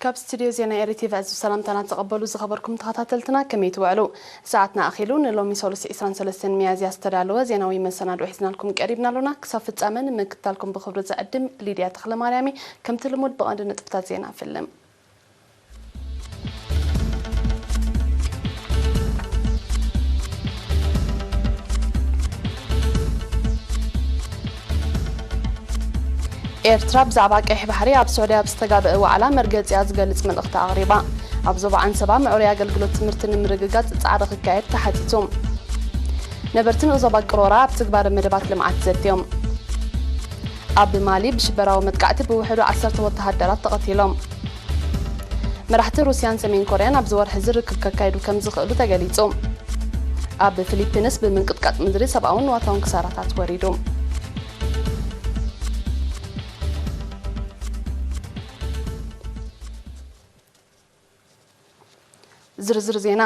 ኣብ ስቱድዮ ዜና ኤሪ ቲቪ ዕዙዝ ሰላምታና ተቐበሉ ዝኸበርኩም ተኸታተልትና፣ ከመይ ትውዕሉ? ሰዓትና ኣኺሉ ንሎሚ ሰሉስ ዕስራን ሰለስተን ሚያዝያ ዝተዳለወ ዜናዊ መሰናድኦ ሒዝናልኩም ቀሪብና ኣሎና። ክሳብ ፍጻመ ንምክትታልኩም ብኽብሪ ዝዕድም ሊድያ ተኽለማርያም እየ። ከምቲ ልሙድ ብቐንዲ ነጥብታት ዜና ፍልም። ኤርትራ ብዛዕባ ቀይሕ ባሕሪ ኣብ ስዑዲ ኣብ ዝተጋብአ ዋዕላ መርገጺኣ ዝገልጽ መልእኽቲ ኣቕሪባ። ኣብ ዞባ ዓንሰባ ምዕሩይ ኣገልግሎት ትምህርቲ ንምርግጋጽ ጻዕሪ ክካየድ ተሓቲቱ። ነበርቲ ንኡስ ዞባ ቅሮራ ኣብ ትግባረ መደባት ልምዓት ዘትዮም። ኣብ ማሊ ብሽበራዊ መጥቃዕቲ ብውሕዱ ዓሰርተ ወተሃደራት ተቐቲሎም። መራሕቲ ሩስያን ሰሜን ኮርያን ኣብዚ ወርሒ እዚ ርክብ ከካይዱ ከም ዝኽእሉ ተገሊጹ። ኣብ ፊሊፒንስ ብምንቅጥቃጥ ምድሪ ሰብኣውን ንዋታውን ክሳራታት ወሪዱ። ዝርዝር ዜና።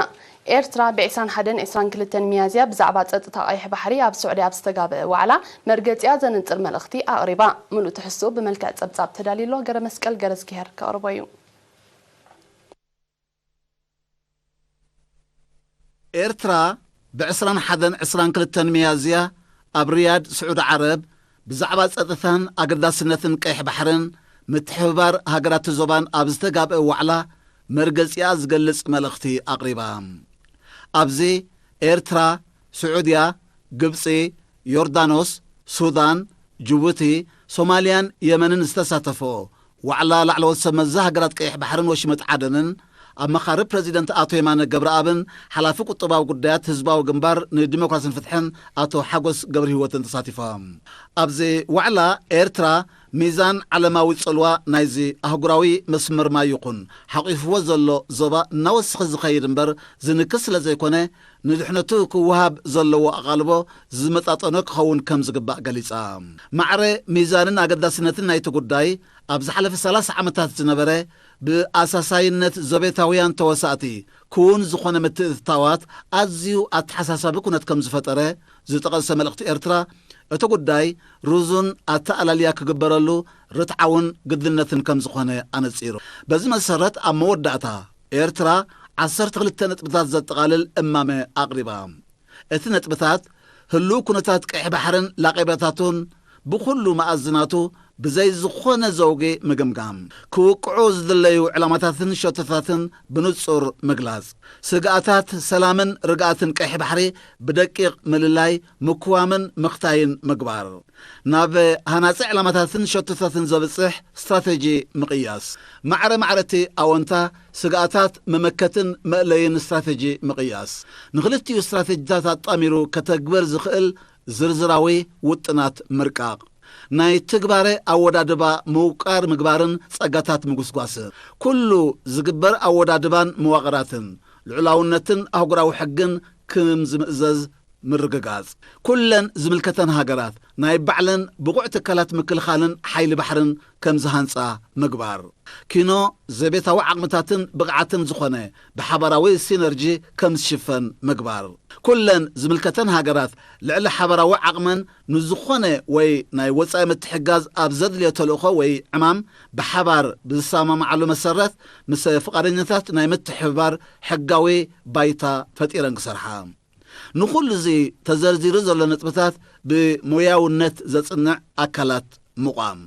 ኤርትራ ብ ዕስራን ሓደን ዕስራን ክልተን ሚያዝያ ብዛዕባ ጸጥታ ቀይሕ ባሕሪ ኣብ ስዑዲ ኣብ ዝተጋብአ ዋዕላ መርገጺኣ ዘንጽር መልእኽቲ ኣቕሪባ። ምሉእ ትሕዝትኡ ብመልክዕ ጸብጻብ ተዳልዩ ኣሎ። ገረ መስቀል ገረዝጊሄር ከቕርቦ እዩ። ኤርትራ ብ ዕስራን ሓደን ዕስራን ክልተን ሚያዝያ ኣብ ሪያድ ስዑዲ ዓረብ ብዛዕባ ጸጥታን ኣገዳስነትን ቀይሕ ባሕርን ምትሕብባር ሃገራት ዞባን ኣብ ዝተጋብአ ዋዕላ መርገጺኣ ዝገልጽ መልእኽቲ ኣቕሪባ። ኣብዚ ኤርትራ፣ ስዑድያ፣ ግብጺ፣ ዮርዳኖስ፣ ሱዳን፣ ጅቡቲ፣ ሶማልያን የመንን ዝተሳተፎ ዋዕላ ላዕለዎት ሰብ መዚ ሃገራት ቀይሕ ባሕርን ወሽመጥ ዓደንን ኣማኻሪ ፕረዚደንት ኣቶ የማነ ገብረኣብን ሓላፊ ቁጠባዊ ጉዳያት ህዝባዊ ግንባር ንዲሞክራስን ፍትሕን ኣቶ ሓጎስ ገብረህይወትን ተሳቲፎም። ኣብዚ ዋዕላ ኤርትራ ሚዛን ዓለማዊ ጽልዋ ናይዚ ኣህጉራዊ መስመር ማይ ይኹን ሓቂፍዎ ዘሎ ዞባ እናወሰኸ ዝኸይድ እምበር ዝንክስ ስለ ዘይኮነ ንድሕነቱ ክወሃብ ዘለዎ ኣቓልቦ ዝመጣጠኖ ክኸውን ከም ዝግባእ ገሊጻ። ማዕረ ሚዛንን ኣገዳስነትን ናይቲ ጉዳይ ኣብ ዝሓለፈ ሰላሳ ዓመታት ዝነበረ ብኣሳሳይነት ዘቤታውያን ተወሳእቲ ክውን ዝኾነ ምትእትታዋት ኣዝዩ ኣተሓሳሳቢ ኩነት ከም ዝፈጠረ ዝጠቐሰ መልእኽቲ ኤርትራ፣ እቲ ጉዳይ ርዙን ኣተኣላልያ ክግበረሉ ርትዓውን ግድነትን ከም ዝኾነ ኣነጺሩ። በዚ መሰረት ኣብ መወዳእታ ኤርትራ ዓሰርተ ክልተ ነጥብታት ዘጠቓልል እማመ ኣቕሪባ። እቲ ነጥብታት ህሉው ኩነታት ቀይሕ ባሕርን ላቄባታቱን ብኹሉ መኣዝናቱ ብዘይ ዝኾነ ዘውጊ ምግምጋም፣ ክውቅዑ ዝድለዩ ዕላማታትን ሸቶታትን ብንጹር ምግላጽ፣ ስግኣታት ሰላምን ርግኣትን ቀይሕ ባሕሪ ብደቂቕ ምልላይ፣ ምኩዋምን ምኽታይን ምግባር፣ ናብ ሃናጺ ዕላማታትን ሸቶታትን ዘብጽሕ ስትራተጂ ምቕያስ፣ ማዕረ ማዕረቲ ኣወንታ ስግኣታት መመከትን መእለይን ስትራተጂ ምቕያስ፣ ንኽልቲኡ ስትራተጂታት ኣጣሚሩ ከተግብር ዝኽእል ዝርዝራዊ ውጥናት ምርቃቕ፣ ናይ ትግባረ ኣወዳድባ ምውቃር ምግባርን ጸጋታት ምጉስጓስን፣ ኩሉ ዝግበር ኣወዳድባን መዋቕራትን ልዑላውነትን ኣህጉራዊ ሕግን ክም ዝምእዘዝ ምርግጋጽ፣ ኩለን ዝምልከተን ሃገራት ናይ ባዕለን ብቑዕ ትካላት ምክልኻልን ሓይሊ ባሕርን ከም ዝሃንጻ ምግባር፣ ኪኖ ዘቤታዊ ዓቕምታትን ብቕዓትን ዝኾነ ብሓባራዊ ሲነርጂ ከም ዝሽፈን ምግባር፣ ኩለን ዝምልከተን ሃገራት ልዕሊ ሓባራዊ ዓቕመን ንዝኾነ ወይ ናይ ወጻኢ ምትሕጋዝ ኣብ ዘድልዮ ተልእኾ ወይ ዕማም ብሓባር ብዝሰማማዓሉ መሰረት ምስ ፍቓደኛታት ናይ ምትሕብባር ሕጋዊ ባይታ ፈጢረን ክሰርሓ። ንኹሉ እዚ ተዘርዚሩ ዘሎ ነጥብታት ብሞያውነት ዘጽንዕ ኣካላት ምቋም።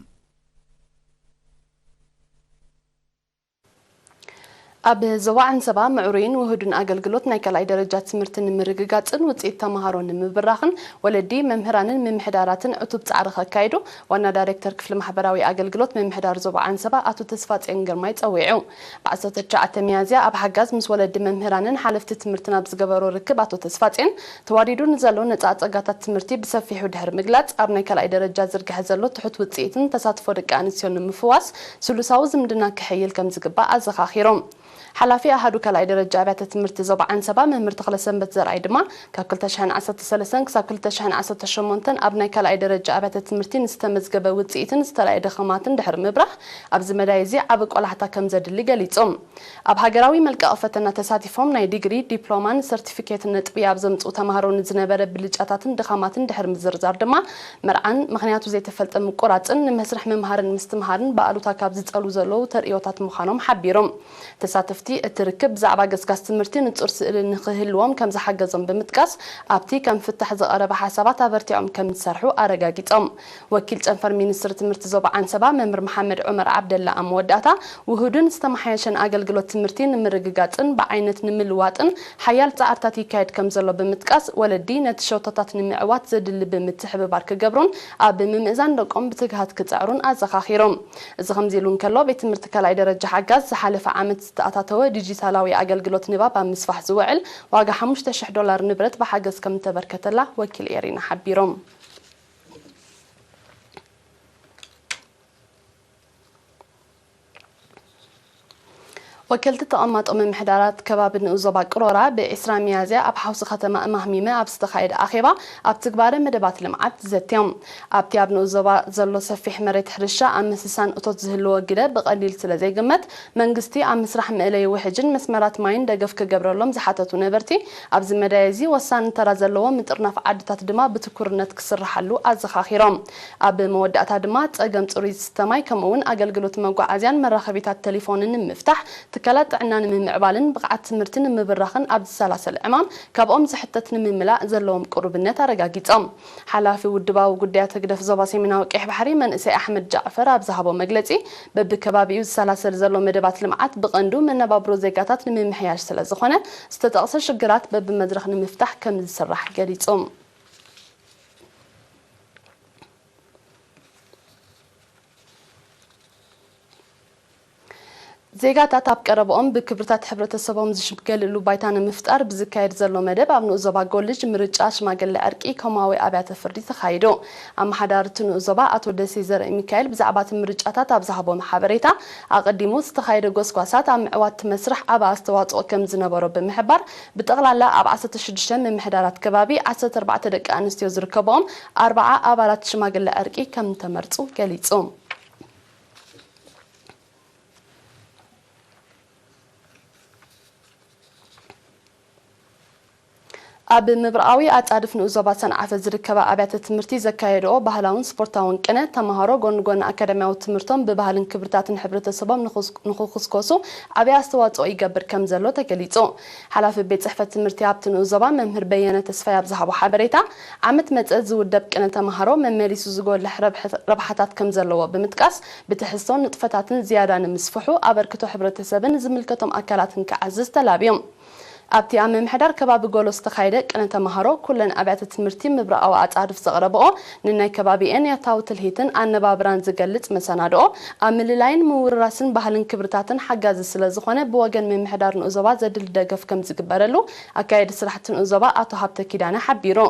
ኣብ ዞባ ዓንሰባ ምዕሩይን ውሁድን ኣገልግሎት ናይ ካልኣይ ደረጃ ትምህርቲ ንምርግጋጽን ውጽኢት ተመሃሮ ንምብራኽን ወለዲ፣ መምህራንን ምምሕዳራትን ዕቱብ ጻዕሪ ከካይዱ ዋና ዳይሬክተር ክፍሊ ማሕበራዊ ኣገልግሎት ምምሕዳር ዞባ ዓንሰባ ኣቶ ተስፋጽዮን ግርማይ ጸዊዑ። ብ ዓሰርተ ትሽዓተ ሚያዝያ ኣብ ሓጋዝ ምስ ወለዲ፣ መምህራንን ሓለፍቲ ትምህርትን ኣብ ዝገበሮ ርክብ ኣቶ ተስፋጽዮን ተዋዲዱ ንዘሎ ነጻ ጸጋታት ትምህርቲ ብሰፊሑ ድሕሪ ምግላጽ፣ ኣብ ናይ ካልኣይ ደረጃ ዝርግሐ ዘሎ ትሑት ውጽኢትን ተሳትፎ ደቂ ኣንስትዮ ንምፍዋስ ስሉሳዊ ዝምድና ክሕይል ከም ዝግባእ ኣዘኻኺሮም። ሓላፊ ኣሃዱ ካልኣይ ደረጃ ኣብያተ ትምህርቲ ዞባ ዓንሰባ መምህር ተኽለሰንበት ዘርኣይ ድማ፣ ካብ ክልተ ሽሕን ዓሰርተ ሰለስተን ክሳብ ክልተ ሽሕን ዓሰርተ ሸሞንተን ኣብ ናይ ካልኣይ ደረጃ ኣብያተ ትምህርቲ ንዝተመዝገበ ውፅኢትን ዝተራእየ ድኽማትን ድሕሪ ምብራህ፣ ኣብዚ መዳይ እዚ ዓቢ ቆላሕታ ከም ዘድሊ ገሊጾም። ኣብ ሃገራዊ መልቀቒ ፈተና ተሳቲፎም ናይ ዲግሪ፣ ዲፕሎማን ሰርቲፊኬትን ነጥቢ ኣብ ዘምጽኡ ተማሃሮ ንዝነበረ ብልጫታትን ድኻማትን ድሕሪ ምዝርዛር ድማ፣ መርዓን ምኽንያቱ ዘይተፈልጠ ምቁራጽን ንመስርሕ ምምሃርን ምስትምሃርን ብኣሉታ ካብ ዝጸሉ ዘለዉ ተርእዮታት ምዃኖም ሓቢሮም። ተሳተፍቲ እቲ ርክብ ብዛዕባ ገስጋስ ትምህርቲ ንጹር ስእሊ ንኽህልዎም ከም ዝሓገዞም ብምጥቃስ፣ ኣብቲ ከም ፍታሕ ዝቐረበ ሓሳባት ኣበርቲዖም ከም ዝሰርሑ ኣረጋጊጾም። ወኪል ጨንፈር ሚኒስትሪ ትምህርቲ ዞባ ዓንሰባ መምህር መሓመድ ዑመር ዓብደላ ኣብ መወዳእታ፣ ውሁድን ዝተመሓየሸን ኣገልግሎት ትምህርቲ ንምርግጋጽን ብዓይነት ንምልዋጥን ሓያል ጻዕርታት ይካየድ ከም ዘሎ ብምጥቃስ፣ ወለዲ ነቲ ሸቶታት ንምዕዋት ዘድሊ ብምትሕብባር ክገብሩን ኣብ ምምእዛን ደቆም ብትግሃት ክጸዕሩን ኣዘኻኺሮም። እዚ ከምዚ ኢሉ እንከሎ፣ ቤት ትምህርቲ ካልኣይ ደረጃ ሓጋዝ ዝሓለፈ ዓመት ዝተኣታተወ ዲጂታላዊ ኣገልግሎት ንባብ ኣብ ምስፋሕ ዝውዕል ዋጋ ሓሙሽተ ሽሕ ዶላር ንብረት ብሓገዝ ከም ዝተበርከተላ ወኪል ኤሪና ሓቢሮም። ወከልቲ ተቐማጦ ምምሕዳራት ከባቢ ንኡስ ዞባ ቅሮራ ብዒስራ ሚያዝያ ኣብ ሓውሲ ከተማ እማህሚመ ኣብ ዝተኻየደ ኣኼባ ኣብ ትግባረ መደባት ልምዓት ዘትዮም። ኣብቲ ኣብ ንኡስ ዞባ ዘሎ ሰፊሕ መሬት ሕርሻ ኣብ ምስሳን እቶት ዝህልዎ ግደ ብቐሊል ስለ ዘይግመት፣ መንግስቲ ኣብ ምስራሕ መእለዪ ውሕጅን መስመራት ማይን ደገፍ ክገብረሎም ዝሓተቱ ነበርቲ፣ ኣብዚ መዳይ እዚ ወሳኒ ተራ ዘለዎ ምጥርናፍ ዓድታት ድማ ብትኩርነት ክስርሓሉ ኣዘኻኺሮም። ኣብ መወዳእታ ድማ ጸገም ጽሩይ ዝስተ ማይ ከምኡ እውን ኣገልግሎት መጓዓዝያን መራኸቢታት ቴሌፎንን ንምፍታሕ፣ ትካላት ጥዕና ንምምዕባልን ብቕዓት ትምህርቲ ንምብራኽን ኣብ ዝሰላሰል ዕማም ካብኦም ዝሕተት ንምምላእ ዘለዎም ቅሩብነት ኣረጋጊጾም። ሓላፊ ውድባዊ ጉዳያት ህግደፍ ዞባ ሰሜናዊ ቀይሕ ባሕሪ መንእሰይ ኣሕመድ ጃዕፈር ኣብ ዝሃቦ መግለጺ፣ በብከባቢኡ ዝሰላሰል ዘሎ መደባት ልምዓት ብቐንዱ መነባብሮ ዜጋታት ንምምሕያሽ ስለ ዝኾነ፣ ዝተጠቕሰ ሽግራት በብመድረኽ ንምፍታሕ ከም ዝስራሕ ገሊጹ። ዜጋታት ኣብ ቀረብኦም ብክብርታት ሕብረተሰቦም ዝሽምገሉሉ ባይታ ንምፍጣር ብዝካየድ ዘሎ መደብ፣ ኣብ ንኡስ ዞባ ጎልጅ ምርጫ ሽማግለ ዕርቂ ኮማዊ ኣብያተ ፍርዲ ተኻይዱ። ኣመሓዳሪ እቲ ንኡስ ዞባ ኣቶ ደሴ ዘርእ ሚካኤል ብዛዕባ እቲ ምርጫታት ኣብ ዝሃቦ ሓበሬታ፣ ኣቐዲሙ ዝተኻየደ ጎስጓሳት ኣብ ምዕዋት እቲ መስርሕ ዓቢ ኣስተዋጽኦ ከም ዝነበሮ ብምሕባር፣ ብጠቕላላ ኣብ ዓሰርተ ሽዱሽተ ምምሕዳራት ከባቢ ዓሰርተ ኣርባዕተ ደቂ ኣንስትዮ ዝርከብኦም ኣርባዓ ኣባላት ሽማግለ ዕርቂ ከም ዝተመርጹ ገሊጹ። ኣብ ምብራቓዊ ኣጻድፍ ንኡስ ዞባ ሰንዓፈ ዝርከባ ኣብያተ ትምህርቲ ዘካየድኦ ባህላውን ስፖርታውን ቅነ፣ ተማሃሮ ጎኒ ጎኒ ኣካዳሚያዊ ትምህርቶም ብባህልን ክብርታትን ሕብረተሰቦም ንኹስ-፣ ንኽኹስኮሱ ዓብዪ ኣስተዋጽኦ ይገብር ከም ዘሎ ተገሊጹ። ሓላፊ ቤት ጽሕፈት ትምህርቲ ኣብቲ ንኡስ ዞባ መምህር በየነ ተስፋይ ኣብ ዝሃቦ ሓበሬታ፣ ዓመት መጸ ዝውደብ ቅነ ተማሃሮ መመሊሱ ዝጎልሕ ረብሐ-፣ ረብሓታት ከም ዘለዎ ብምጥቃስ፣ ብትሕዝቶን ንጥፈታትን ዝያዳ ንምስፍሑ ኣበርክቶ ሕብረተሰብን ዝምልከቶም ኣካላትን ክዓዝዝ ተላብዮም። ኣብቲ ኣብ ምምሕዳር ከባቢ ጎሎ ዝተኻየደ ቅነ ተማሃሮ፣ ኩለን ኣብያተ ትምህርቲ ምብራቓዊ ኣጻድፍ ዘቕረብኦ ንናይ ከባቢኤን ያታዊ ትልሂትን ኣነባብራን ዝገልጽ መሰናድኦ፣ ኣብ ምልላይን ምውርራስን ባህልን ክብርታትን ሓጋዚ ስለ ዝኾነ፣ ብወገን ምምሕዳር ንኡስ ዞባ ዘድሊ ደገፍ ከም ዝግበረሉ ኣካየዲ ስራሕቲ ንኡስ ዞባ ኣቶ ሃብተ ኪዳነ ሓቢሩ።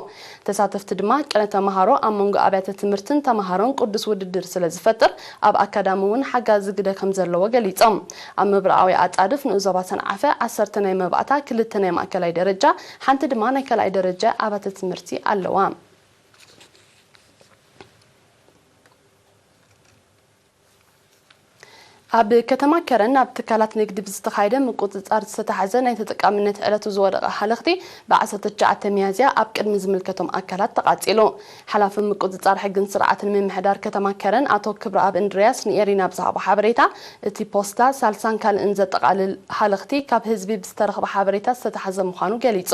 ተሳተፍቲ ድማ፣ ቅነ ተማሃሮ ኣብ መንጎ ኣብያተ ትምህርትን ተማሃሮን ቅዱስ ውድድር ስለ ዝፈጥር፣ ኣብ ኣካዳሚ እውን ሓጋዚ ግደ ከም ዘለዎ ገሊጾም። ኣብ ምብራቓዊ ኣጻድፍ ንኡስ ዞባ ሰንዓፈ ዓሰርተ ናይ መባእታ፣ ክልተ ናይ ማእከላይ ደረጃ፣ ሓንቲ ድማ ናይ ካልኣይ ደረጃ ኣብያተ ትምህርቲ ኣለዋ። ኣብ ከተማ ከረን ኣብ ትካላት ንግዲ ብዝተኻየደ ምቁጽጻር ዝተታሕዘ ናይ ተጠቃምነት ዕለቱ ዝወደቐ ሃለኽቲ ብ ዓሰርተ ትሽዓተ ሚያዝያ ኣብ ቅድሚ ዝምልከቶም ኣካላት ተቓጺሉ። ሓላፊ ምቁጽጻር ሕግን ስርዓትን ምምሕዳር ከተማ ከረን ኣቶ ክብረኣብ እንድርያስ ንኤሪና ኣብ ዝሃቦ ሓበሬታ፣ እቲ ፖስታ፣ ሳልሳን ካልእን ዘጠቓልል ሃለኽቲ ካብ ህዝቢ ብዝተረኽበ ሓበሬታ ዝተታሕዘ ምዃኑ ገሊጹ።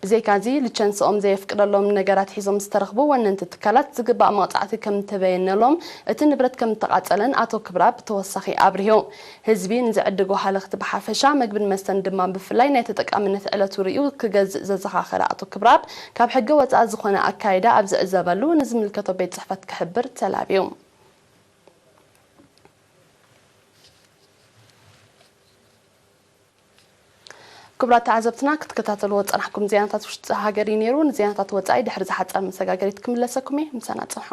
ብዘይካዚ፣ ልቸንስኦም ዘየፍቅደሎም ነገራት ሒዞም ዝተረኽቡ ወነንቲ ትካላት ዝግባእ መቕጻዕቲ ከም እተበየነሎም፣ እቲ ንብረት ከም እተቓጸለን ኣቶ ክብረኣብ ብተወሳኺ ኣብሪሁ። ህዝቢ ንዝዕድጎ ሃለኽቲ ብሓፈሻ፣ መግብን መስተን ድማ ብፍላይ ናይ ተጠቃምነት ዕለቱ ርእዩ ክገዝእ ዘዘኻኸረ ኣቶ ክብረኣብ፣ ካብ ሕገ ወጻኢ ዝኾነ ኣካይዳ ኣብ ዝዕዘበሉ ንዝምልከቶ ቤት ጽሕፈት ክሕብር ተላብዩ። ክቡራት ተዓዘብትና፣ ክትከታተልዎ ዝጸናሕኩም ዜናታት ውሽጢ ሃገር እዩ ነይሩ። ንዜናታት ወጻኢ ድሕሪ ዝሓጸር መሰጋገሪት ክምለሰኩም እየ። ምሳና ጽንሑ።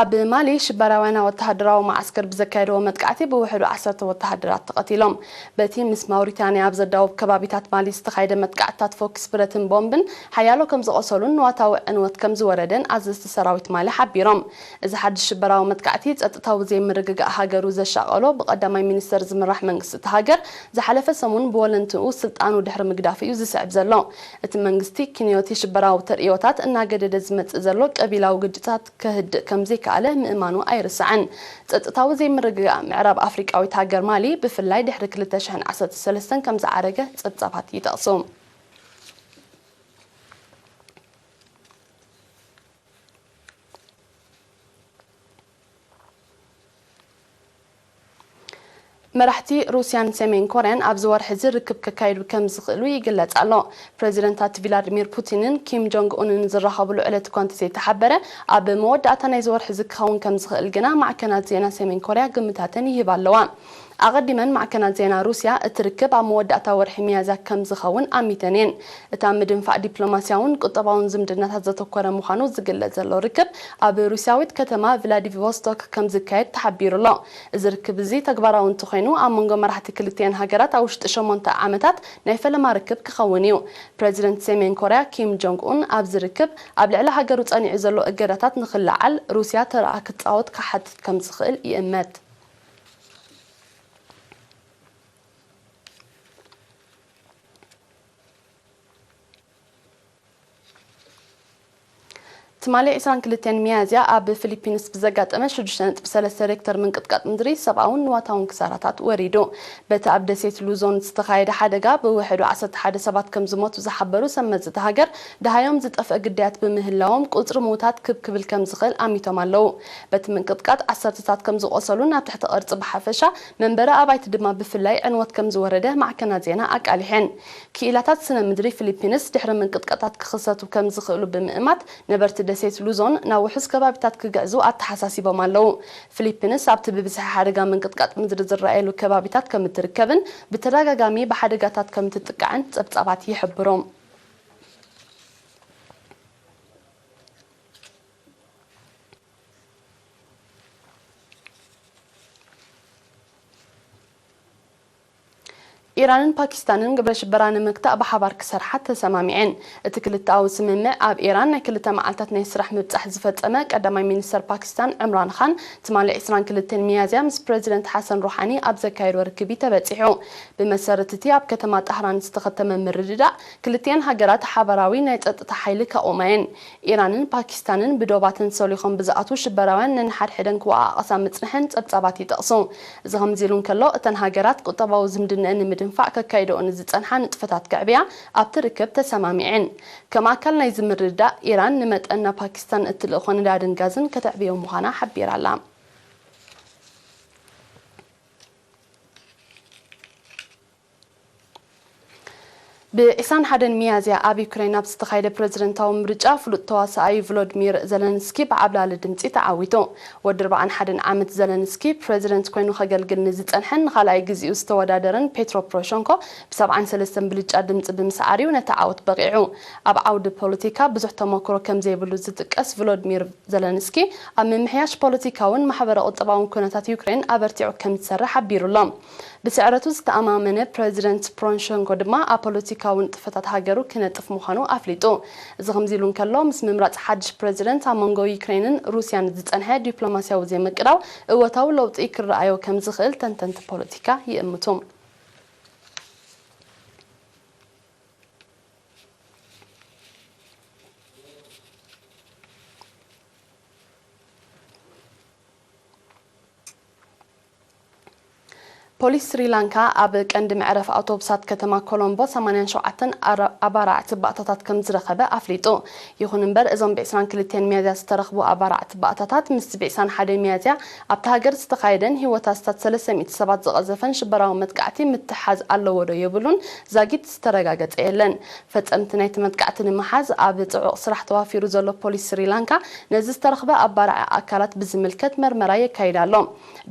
ኣብ ማሊ ሽበራውያን ወተሃደራዊ መዓስከር ብዘካየድዎ መጥቃዕቲ ብውሕዱ ዓሰርተ ወተሃደራት ተቐቲሎም። በቲ ምስ ማውሪታንያ ኣብ ዘዳውብ ከባቢታት ማሊ ዝተኻየደ መጥቃዕትታት ፎክስ ብረትን ቦምብን ሓያሎ ከም ዝቖሰሉን ንዋታዊ ዕንወት ከም ዝወረደን ኣዘዝቲ ሰራዊት ማሊ ሓቢሮም። እዚ ሓድሽ ሽበራዊ መጥቃዕቲ ጸጥታዊ ዘይምርግጋእ ሃገሩ ዘሻቐሎ ብቐዳማይ ሚኒስተር ዝምራሕ መንግስቲ እታ ሃገር ዝሓለፈ ሰሙን ብወለንትኡ ስልጣኑ ድሕሪ ምግዳፉ እዩ ዝስዕብ ዘሎ። እቲ መንግስቲ ኪንዮቲ ሽበራዊ ተርእዮታት እናገደደ ዝመጽእ ዘሎ ቀቢላዊ ግጭታት ከህድእ ከም ዘይከኣለ ምእማኑ ኣይርሳዕን። ጸጥታዊ ዘይምርግጋእ ምዕራብ ኣፍሪቃዊት ሃገር ማሊ ብፍላይ ድሕሪ ክልተ ሽሕን ዓሰርተ ሰለስተን ከም ዝዓረገ ጸብጻባት ይጠቕሱ። መራሕቲ ሩስያን ሰሜን ኮርያን ኣብዚ ወርሒ እዚ ርክብ ከካይዱ ከም ዝኽእሉ ይግለጽ ኣሎ። ፕረዚደንታት ቪላድሚር ፑቲንን ኪም ጆንግ ኡንን ዝራኸብሉ ዕለት እኳ እንተዘይተሓበረ፣ ኣብ መወዳእታ ናይዚ ወርሒ እዚ ክኸውን ከም ዝኽእል ግና ማዕከናት ዜና ሰሜን ኮርያ ግምታተን ይህባ ኣለዋ። ኣቐዲመን ማዕከናት ዜና ሩስያ እቲ ርክብ ኣብ መወዳእታ ወርሒ ሚያዝያ ከም ዝኸውን ኣሚተን እየን። እታ ምድንፋዕ ዲፕሎማስያውን ቁጠባውን ዝምድናታት ዘተኮረ ምዃኑ ዝግለጽ ዘሎ ርክብ ኣብ ሩስያዊት ከተማ ቭላዲቮስቶክ ከም ዝካየድ ተሓቢሩ ኣሎ። እዚ ርክብ እዚ ተግባራዊ እንተኾይኑ፣ ኣብ መንጎ መራሕቲ ክልቲኤን ሃገራት ኣብ ውሽጢ ሸሞንተ ዓመታት ናይ ፈለማ ርክብ ክኸውን እዩ። ፕረዚደንት ሰሜን ኮርያ ኪም ጆንግ ኡን ኣብዚ ርክብ ኣብ ልዕሊ ሃገሩ ጸኒዑ ዘሎ እገዳታት ንኽለዓል ሩስያ ተራኣ ክትጻወት ክሓትት ከም ዝኽእል ይእመት። ትማሊ ዕስራን ክልተን ሚያዝያ ኣብ ፊሊፒንስ ብዘጋጠመ ሽዱሽተ ነጥቢ ሰለስተ ሬክተር ምንቅጥቃጥ ምድሪ ሰብኣውን ንዋታውን ክሳራታት ወሪዱ። በቲ ኣብ ደሴት ሉዞን ዝተኻየደ ሓደጋ ብውሕዱ ዓሰርተ ሓደ ሰባት ከም ዝሞቱ ዝሓበሩ ሰብ መዚ እታ ሃገር፣ ደሃዮም ዝጠፍአ ግዳያት ብምህላዎም ቁጽሪ ምዉታት ክብ ክብል ከም ዝኽእል ኣሚቶም ኣለዉ። በቲ ምንቅጥቃጥ ዓሰርተታት ከም ዝቖሰሉን ኣብ ትሕቲ ቅርጺ ብሓፈሻ መንበሪ ኣባይቲ ድማ ብፍላይ ዕንወት ከም ዝወረደ ማዕከናት ዜና ኣቃሊሐን። ክኢላታት ስነ ምድሪ ፊሊፒንስ ድሕሪ ምንቅጥቃጣት ክኽሰቱ ከም ዝኽእሉ ብምእማት፣ ነበርቲ ደሴት ሉዞን ናብ ውሑስ ከባቢታት ክግዕዙ ኣተሓሳሲቦም ኣለዉ። ፊሊፒንስ ኣብቲ ብብዝሒ ሓደጋ ምንቅጥቃጥ ምድሪ ዝረኣየሉ ከባቢታት ከም እትርከብን ብተደጋጋሚ ብሓደጋታት ከም እትጥቃዕን ጸብጻባት ይሕብሩ። ኢራንን ፓኪስታንን ግብረ ሽበራ ንምግታእ ብሓባር ክሰርሓ ተሰማሚዐን። እቲ ክልተኣዊ ስምምዕ ኣብ ኢራን ናይ ክልተ መዓልታት ናይ ስራሕ ምብጻሕ ዝፈጸመ ቀዳማይ ሚኒስተር ፓኪስታን ዕምራን ኻን ትማሊ ዕስራን ክልተን ሚያዝያ ምስ ፕረዚደንት ሓሰን ሩሓኒ ኣብ ዘካየድዎ ርክብ እዩ ተበጺሑ። ብመሰረት እቲ ኣብ ከተማ ጣህራን ዝተኸተመ ምርድዳእ፣ ክልቲኤን ሃገራት ሓባራዊ ናይ ጸጥታ ሓይሊ ከቑማ እየን። ኢራንን ፓኪስታንን ብዶባተን ሰሊኾም ብዝኣትዉ ሽበራውያን ነንሓድሕደን ክወቓቐሳ ምጽንሐን ጸብጻባት ይጠቕሱ። እዚ ከምዚ ኢሉ እንከሎ፣ እተን ሃገራት ቁጠባዊ ዝምድነአን ንምድንፋዕ ከካይደኦ ንዝጸንሓ ንጥፈታት ከዕብያ ኣብቲ ርክብ ተሰማሚዐን። ከም ኣካል ናይዚ ምርድዳእ፣ ኢራን ንመጠን ናብ ፓኪስታን እትልእኾ ነዳድን ጋዝን ከተዕብዮ ምዃና ሓቢራ ኣላ። ብ ዕስራን ሓደን ሚያዝያ ኣብ ዩክሬን ኣብ ዝተኻየደ ፕረዚደንታዊ ምርጫ ፍሉጥ ተዋሳኣይ ቭሎድሚር ዘለንስኪ ብዓብላሊ ድምጺ ተዓዊቱ። ወዲ ኣርባዓን ሓደን ዓመት ዘለንስኪ ፕረዚደንት ኮይኑ ከገልግል ንዝጸንሐን ንኻልኣይ ግዜኡ ዝተወዳደረን ፔትሮ ፖሮሸንኮ ብ ሰብዓን ሰለስተን ብልጫ ድምጺ ብምስዓር እዩ ነቲ ዓወት በቒዑ። ኣብ ዓውዲ ፖለቲካ ብዙሕ ተመክሮ ከም ዘይብሉ ዝጥቀስ ቭሎድሚር ዘለንስኪ ኣብ ምምሕያሽ ፖለቲካውን ማሕበረ ቁጠባውን ኩነታት ዩክሬን ኣበርቲዑ ከም ዝሰርሕ ሓቢሩ ኣሎ። ብስዕረቱ ዝተኣማመነ ፕረዚደንት ፖሮሸንኮ ድማ ኣብ ፖለቲካዊ ንጥፈታት ሃገሩ ክነጥፍ ምዃኑ ኣፍሊጡ። እዚ ከምዚ ኢሉ እንከሎ፣ ምስ ምምራጽ ሓድሽ ፕረዚደንት ኣብ መንጎ ዩክሬንን ሩስያን ዝጸንሐ ዲፕሎማስያዊ ዘይምቅዳው እወታዊ ለውጢ ክረኣዮ ከም ዝኽእል ተንተንቲ ፖለቲካ ይእምቱ። ፖሊስ ስሪላንካ ኣብ ቀንዲ መዕረፊ ኣውቶቡሳት ከተማ ኮሎምቦ ሰማንያን ሸውዓተን ኣራ-፣ ኣባራዕቲ ባእታታት ከም ዝረኸበ ኣፍሊጡ። ይኹን እምበር፣ እዞም ብ ዕስራን ክልተን ሚያዝያ ዝተረኽቡ ኣባራዕቲ ባእታታት ምስቲ ብ ዕስራን ሓደን ሚያዝያ ኣብታ ሃገር ዝተኻየደን ህይወት ኣስታት ሰለስተ ሚእቲ ሰባት ዝቐዘፈን ሽበራዊ መጥቃዕቲ ምትሓዝ ኣለዎ ዶ የብሉን ዛጊት ዝተረጋገጸ የለን። ፈጸምቲ ናይቲ መጥቃዕቲ ንምሓዝ ኣብ ጽዑቕ ስራሕ ተዋፊሩ ዘሎ ፖሊስ ስሪላንካ፣ ነዚ ዝተረኽበ ኣባራዒ ኣካላት ብዝምልከት መርመራ የካይድ ኣሎ።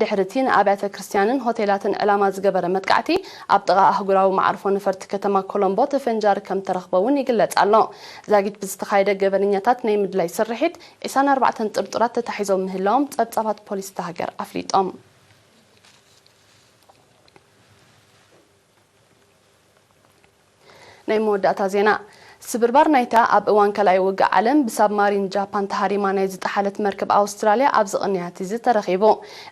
ድሕሪ እቲ ንኣብያተ ክርስትያንን ሆቴላትን ዕላማ ዝገበረ መጥቃዕቲ ኣብ ጥቓ ኣህጉራዊ መዓርፎ ነፈርቲ ከተማ ኮሎምቦ ተፈንጃሪ ከም ተረኽበ እውን ይግለጽ ኣሎ። ዛጊት ብዝተኻየደ ገበነኛታት ናይ ምድላይ ስርሒት ዕስራን ኣርባዕተን ጥርጡራት ተታሒዞም ምህላዎም ጸብጻባት ፖሊስ እታ ሃገር ኣፍሊጦም። ናይ መወዳእታ ዜና። ስብርባር ናይታ ኣብ እዋን ካልኣይ ውግእ ዓለም ብሳብማሪን ጃፓን ተሃሪማ ናይ ዝጠሓለት መርከብ ኣውስትራልያ ኣብዚ ቅንያት እዚ ተረኺቡ።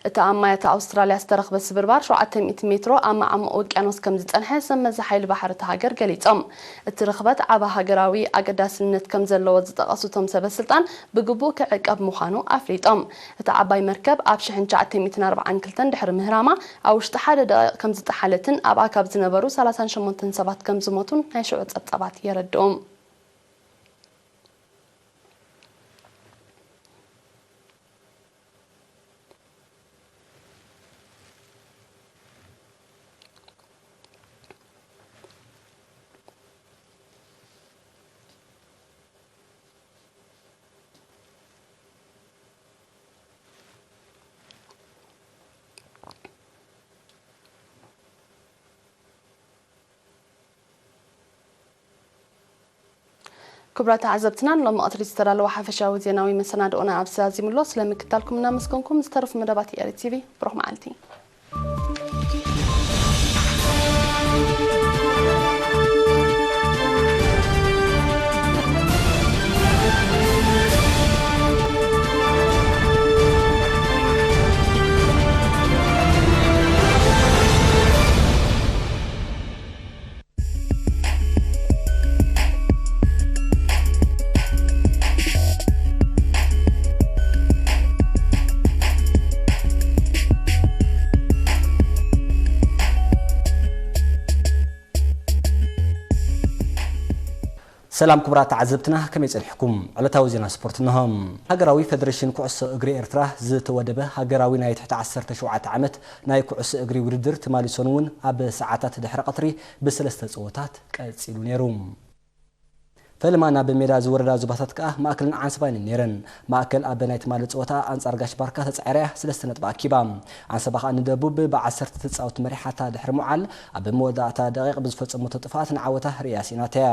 እቲ ኣብ ማያት ኣውስትራልያ ዝተረኽበ ስብርባር ሸውዓተ ሚእቲ ሜትሮ ኣብ መዓሙቕ ውቅያኖስ ከም ዝጸንሐ ሰብ መዚ ሓይሊ ባሕሪ እታ ሃገር ገሊጾም። እቲ ርኽበት ዓቢ ሃገራዊ ኣገዳስነት ከም ዘለዎ ዝጠቐሱ እቶም ሰበ ስልጣን፣ ብግቡእ ክዕቀብ ምዃኑ ኣፍሊጦም። እታ ዓባይ መርከብ ኣብ ሽሕን ትሽዓተ ሚእትን ኣርባዓን ክልተን ድሕሪ ምህራማ፣ ኣብ ውሽጢ ሓደ ደቂቕ ከም ዝጠሓለትን ኣብኣ ካብ ዝነበሩ ሰላሳን ሸሞንተን ሰባት ከም ዝሞቱን ናይ ሽዑ ጸብጻባት የረድኡ። ክቡራት ተዓዘብትና፣ ንሎሚ ቀትሪ ዝተዳለወ ሓፈሻዊ ዜናዊ መሰናድኦና ኣብዚ ዛዚሙ ኣሎ። ስለምክታልኩም እናመስገንኩም፣ ዝተረፉ መደባት ኤሪ ቲቪ። ብሩኽ መዓልቲ። ሰላም ክቡራት ተዓዘብትና፣ ከመይ ጸኒሕኩም? ዕለታዊ ዜና ስፖርት እንሆ። ሃገራዊ ፌደሬሽን ኩዕሶ እግሪ ኤርትራ ዝተወደበ ሃገራዊ ናይ ትሕቲ ዓሰርተ ሸውዓተ ዓመት ናይ ኩዕሶ እግሪ ውድድር ትማሊ ሰኑን እውን ኣብ ሰዓታት ድሕሪ ቀትሪ ብሰለስተ ጸወታት ቀጺሉ ነይሩ። ፈለማ ናብ ሜዳ ዝወረዳ ዞባታት ከኣ ማእከልን ዓንሰባን እየን ነይረን። ማእከል ኣብ ናይ ትማሊ ጸወታ ኣንጻር ጋሽ ባርካ ተጻዒራ እያ ሰለስተ ነጥቢ ኣኪባ። ዓንሰባ ከኣ ንደቡብ ብዓሰርተ ተጻወትቲ መሪሓታ ድሕሪ ምውዓል፣ ኣብ መወዳእታ ደቂቕ ብዝፈጸመቶ ጥፍኣት ንዓወታ ርእያ ስኢናታ እያ።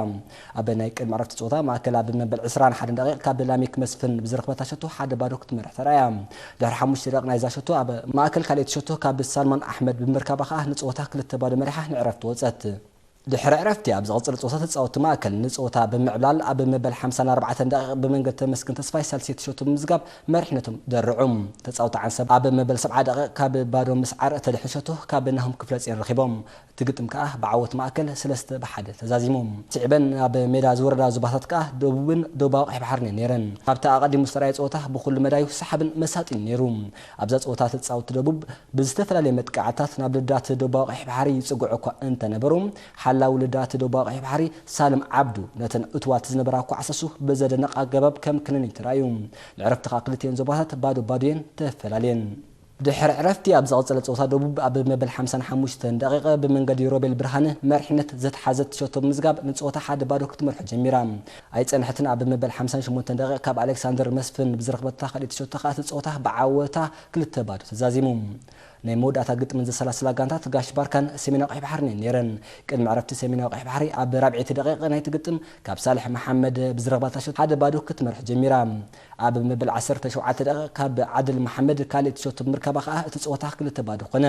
ኣብ ናይ ቅድሚ ዕረፍቲ ጸወታ ማእከል ኣብ መበል ዕስራን ሓደን ደቂቕ ካብ ላሚክ መስፍን ብዝረኽበታ ሸቶ ሓደ ባዶ ክትመርሕ ተራእያ። ድሕሪ ሓሙሽተ ደቂቕ ናይዛ ሸቶ ኣብ ማእከል ካልኣይቲ ሸቶ ካብ ሳልማን ኣሕመድ ብምርካባ ከኣ ንጸወታ ክልተ ባዶ መሪሓ ንዕረፍቲ ወጸት። ድሕሪ ዕረፍቲ ኣብ ዝቕጽል ጸወታ ተጻወትቲ ማእከል ንጸወታ ብምዕብላል ኣብ መበል ሓምሳን ኣርባዕተን ደቂቕ ብመንገዲ ተመስገን ተስፋይ ሳልሰይቲ ሸቶ ብምምዝጋብ መሪሕነቶም ደርዑ። ተጻወትቲ ዓንሰባ ኣብ መበል ሰብዓ ደቂቕ ካብ ባዶ ምስዓር እተድሕን ሸቶ ካብ ናሆም ክፍለጽዮን ረኺቦም። እቲ ግጥም ከኣ ብዓወት ማእከል ሰለስተ ብሓደ ተዛዚሙ። ስዒበን ኣብ ሜዳ ዝወረዳ ዞባታት ከኣ ደቡብን ደቡባዊ ቀይሕ ባሕርን እየን ነይረን። ኣብቲ ኣቐዲሙ ዝተራእየ ጸወታ ብኹሉ መዳዩ ሰሓብን መሳጥን ነይሩ። ኣብዛ ጸወታ ተጻወትቲ ደቡብ ብዝተፈላለየ መጥቃዕታት ናብ ልዳት ደቡባዊ ቀይሕ ባሕሪ ይጽግዑ እኳ እንተነበሩ፣ ሓላዊ ልዳት ደቡባዊ ቀይሕ ባሕሪ ሳልም ዓብዱ ነተን እትዋት ዝነበራ ኳዕሰሱ ብዘደንቕ ኣገባብ ከም ክነን እዩ ተራእዩ። ንዕረፍቲ ከኣ ክልቲኤን ዞባታት ባዶ ባዶ እየን ተፈላልየን። ድሕሪ ዕረፍቲ ኣብ ዝቐጸለ ጸወታ ደቡብ ኣብ መበል ሓምሳን ሓሙሽተን ደቂቕ ብመንገዲ ሮቤል ብርሃነ መሪሕነት ዘትሓዘት ሸቶ ብምዝጋብ ንጸወታ ሓደ ባዶ ክትመርሖ ጀሚራ። ኣይጸንሐትን ኣብ መበል ሓምሳን ሸሞንተን ደቂቕ ካብ ኣሌክሳንደር መስፍን ብዝረኽበታ ካልኣይቲ ሸቶ ከኣ እቲ ጸወታ ብዓወታ ክልተ ባዶ ተዛዚሙ። ናይ መወዳእታ ግጥምን ዘሰላስላ ጋንታት ጋሽ ባርካን ሰሜናዊ ቀይሕ ባሕርን እየን ነይረን። ቅድሚ ዕረፍቲ ሰሜናዊ ቀይሕ ባሕሪ ኣብ ራብዐይቲ ደቂቕ ናይቲ ግጥም ካብ ሳልሕ መሓመድ ብዝረኽባታ ሸቶ ሓደ ባዶ ክትመርሕ ጀሚራ። ኣብ መበል ዓሰርተ ሸውዓተ ደቂቕ ካብ ዓድል መሓመድ ካልኣይቲ ሸቶ ብምርካባ ከኣ እቲ ጸወታ ክልተ ባዶ ኮነ።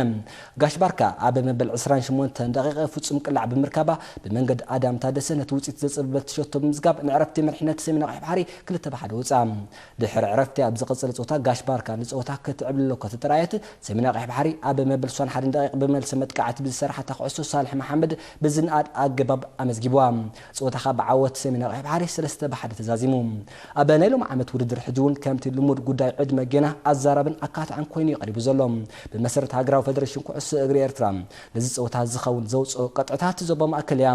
ጋሽ ባርካ ኣብ መበል ዕስራን ሸሞንተን ደቂቕ ፍጹም ቅላዕ ብምርካባ ብመንገዲ ኣዳም ታደሰ ነቲ ውጽኢት ዘጸበበት ሸቶ ብምዝጋብ ንዕረፍቲ መሪሕነት ሰሜናዊ ቀይሕ ባሕሪ ክልተ ብሓደ ወጻ። ድሕሪ ዕረፍቲ ኣብ ዝቐጸለ ጸወታ ጋሽ ባርካ ንጸወታ ክትዕብልሎ እኳ ተጠራየት፣ ሰሜናዊ ቀይሕ ባሕሪ ኣብ መበል ሱሳን ሓደን ደቂቕ ብመልሲ መጥቃዕቲ ብዝሰርሓታ ኩዕሶ ሳልሕ መሓመድ ብዝነኣድ ኣገባብ ኣመዝጊብዋ። ጸወታ ከኣ ብዓወት ሰሜናዊ ቀይሕ ባሕሪ ሰለስተ ብሓደ ተዛዚሙ። ኣብ ናይ ሎሚ ዓመት ውድድር ሕጂ እውን ከምቲ ልሙድ ጉዳይ ዕድመ ጌና ኣዛራብን ኣካታዕን ኮይኑ እዩ ቀሪቡ ዘሎ። ብመሰረት ሃገራዊ ፈደሬሽን ኩዕሶ እግሪ ኤርትራ፣ ነዚ ጸወታ ዝኸውን ዘውጽኦ ቅጥዕታት ዞባ ማእከል እያ።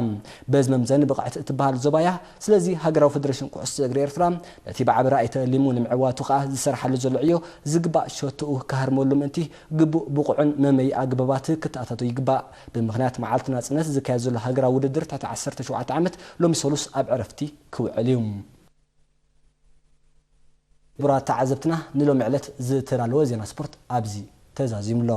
በዚ መምዘኒ ብቕዕቲ እትበሃል ዞባ እያ። ስለዚ ሃገራዊ ፈደሬሽን ኩዕሶ እግሪ ኤርትራ ነቲ ብዓቢ ራእይ ተሊሙ ንምዕዋቱ ከኣ ዝሰርሓሉ ዘሎ ዕዮ ዝግባእ ሸቶኡ ክሃርመሉ ምእንቲ ግቡእ ብቑዕን መመይ ኣገባባት ክተኣታቶ ይግባእ። ብምኽንያት መዓልቲ ናጽነት ዝካየድ ዘሎ ሃገራዊ ውድድር ትሕቲ ዓሰርተ ሸውዓተ ዓመት ሎሚ ሰሉስ ኣብ ዕረፍቲ ክውዕል እዩ። ክቡራት ተዓዘብትና፣ ንሎሚ ዕለት ዝተዳለወ ዜና ስፖርት ኣብዚ ተዛዚሙ ኣሎ።